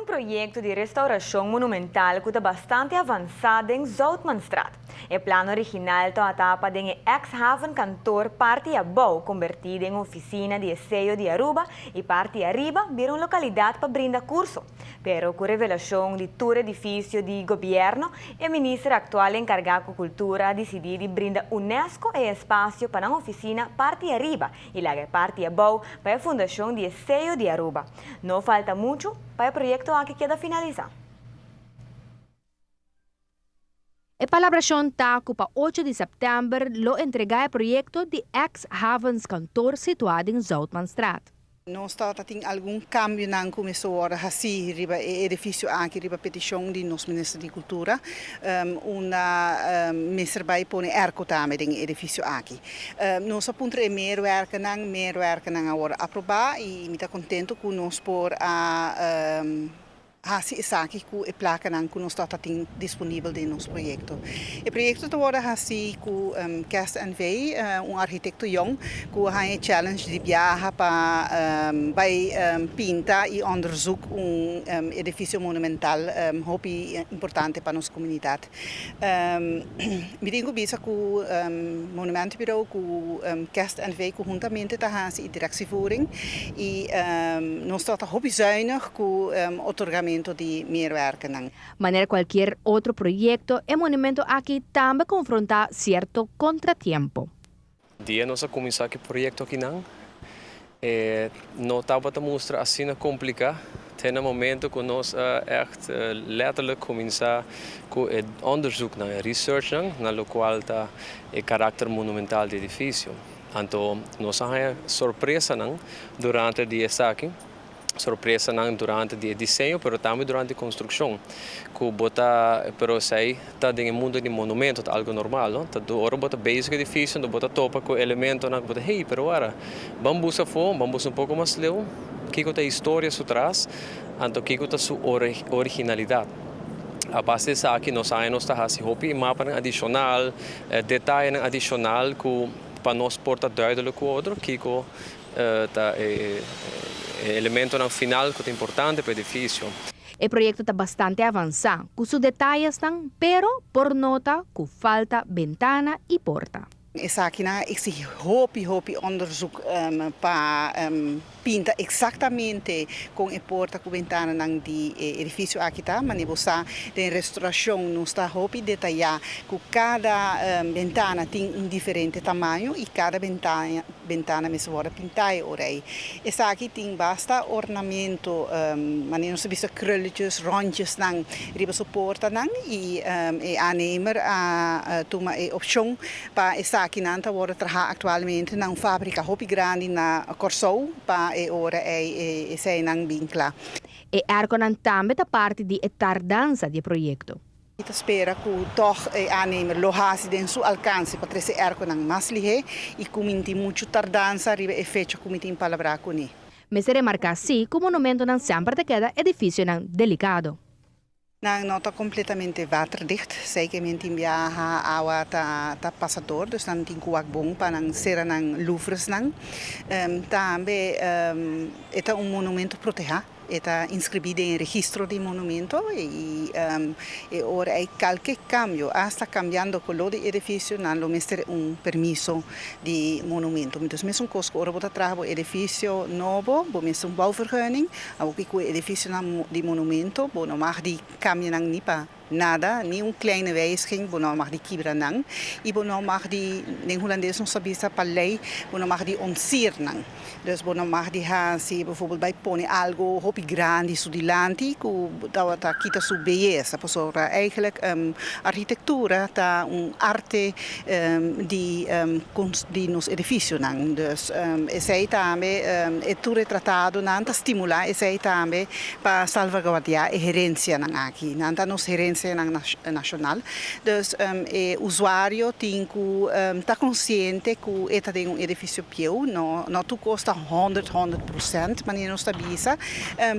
Tin un proyecto di restauracion monumental cu ta bastante avansa den Zoutmanstraat. E plan original tabata pa den e ex havenkantoor parti abou conberti den oficina di e seyo di Aruba y parti ariba bira un localidad pa brinda curso. Pero cu revelacion di tur edificio di gobierno, e minister actual encarga cu cultura a dicidi di brinda UNESCO e espacio pa nan oficina parti ariba y laga e parti abou pa e fundacion di e seyo di Aruba. No falta muchu pa e proyecto aki keda finalisa. E palabracion ta cu pa 8 di september lo entrega e proyecto di ex Havenskantoor situa den Zoutmanstraat. Nos tabata tin algun cambionan cu mester wordo haci riba e edificio aki riba peticion di nos Minister di Cultura, unda mester bay pone airco tambe den e edificio aki. Nos a puntra e meerwerkernan, meerwerkernan a wordo aproba y mi ta contento cu nos por a Hasi esaki ku e plakanan ku nos tabata tin disponibel den nos proyekto. E proyekto ta wòrdu hasi ku Kest NV, un arkitekto yòn ku a haña e challenge di biaha pa bai pinta i onderzoek un edifisio monumental hopi importante pa nos komunidat. Mi tin ku bisa ku Monumentenbureau ku Kest NV ku huntamente ta hasi e directievoering i nos ta ta hopi zuinig ku otorgamento di meerwerkennan. Manera cualkier otro proyecto, e monumento aki tambe confronta cierto contratiempo. Dia nos a kuminsá ku e proyekto akinan, e no tabata mustra asina kompliká te na momento ku nos a ègt lèterlik kuminsá ku e òndersuknan, e researchnan, na lokual ta e karakter monumental di edifisio. Anto nos a haña sorpresanan durante di esaki. Sorpresanan durante di e diseño pero tambe durante construccion cu bo ta pero esey ta den e mundo di monumento ta algo normal no ta ora bo ta bezig cu edificio bo ta topa cu elementonan cu bo ta hey pero wara ban busca afo ban busca un poco mas leu kico ta e historia su tras anto kico ta su originalidad a base di esaki nos aña nos ta haci hopi mapanan adicional detayenan adicional cu pa nos por ta duidelijk cu otro kico Ta e elementonan final ku ta importante pa e edifisio. E proyekto ta bastante avansá ku su detayesnan, pero por nota ku falta bentana i porta. Esakinan a exigi hopi hopi onderzoek pa pinta exactamente con e porta cu bentananan di e edificio aki ta. Manera bo sa den restauracion nos ta hopi detaya cu cada bentana tin un diferente tamaño y cada bentana Bentana mester wòrdu pintá e ora ei. Esaki tin basta ornamento, manera nos ta bisa krulletjes, ròntjesnan riba su portanan i e aannemer a tuma e opshon pa esakinan ta wòrdu trahá aktualmente na un fábrika hopi grandi na Kòrsou pa e ora ei eseinan bin kla. E airconan tambe ta parti di e tardansa di e proyekto. Mi ta spera ku tòg e aannemer lo hasi den su alkanse pa trese erkonan mas lihé i ku mi tin muchu tardansa riba e fecha ku mi tin palabrá kuné. Mester remarká sí ku monumentonan semper ta keda edifisionan delikado. Nan no ta kompletamente waterdicht, zeker tin biaha awa ta ta pasa dor, dus nan tin ku wak bon pa nan sera nan louvresnan. Tambe e ta un monumento protehá. E ta inskribí den e registro di monumento i e ora ei kalke kambio, asta kambiando koló di edifisio, nan lo mester un permiso di monumento. Dus mesun kos ku ora bo ta traha bo edifisio nobo, bo mester un bouwvergunning, awoki ku e edifisionan di monumento bo no mag di kambia nan ni pa Nada, ni un kleine wijziging, bo no mag di kibra nan y bo no mag di, den Hulandes nos ta bisa pa ley, bo no mag di ontsier nan. Dus bo no mag di haci, bijvoorbeeld bay pone algo hopi grandi su dilanti cu tabata kita su beyesa, pasobra eigenlijk architectura ta un arte di di nos edificionan. Dus esey tambe, e tur e tratadonan ta stimula esey tambe pa salvaguardia e herencianan aki. Nan ta nos herencianan nacional. Dus e usuario tin cu ta consciente cu e ta den un edificio bieu. No, no tur cos ta honderd, honderd procent, manera nos ta bisa,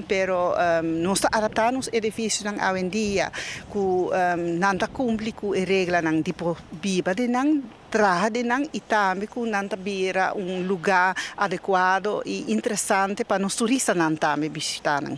pero nos ta adapta nos edificionan awendia cu nan ta cumpli cu e reglanan di por biba den nan. Traha den nan i tambe ku nan ta bira un lugá adekuado i interesante pa nos turistanan tambe bishitá nan.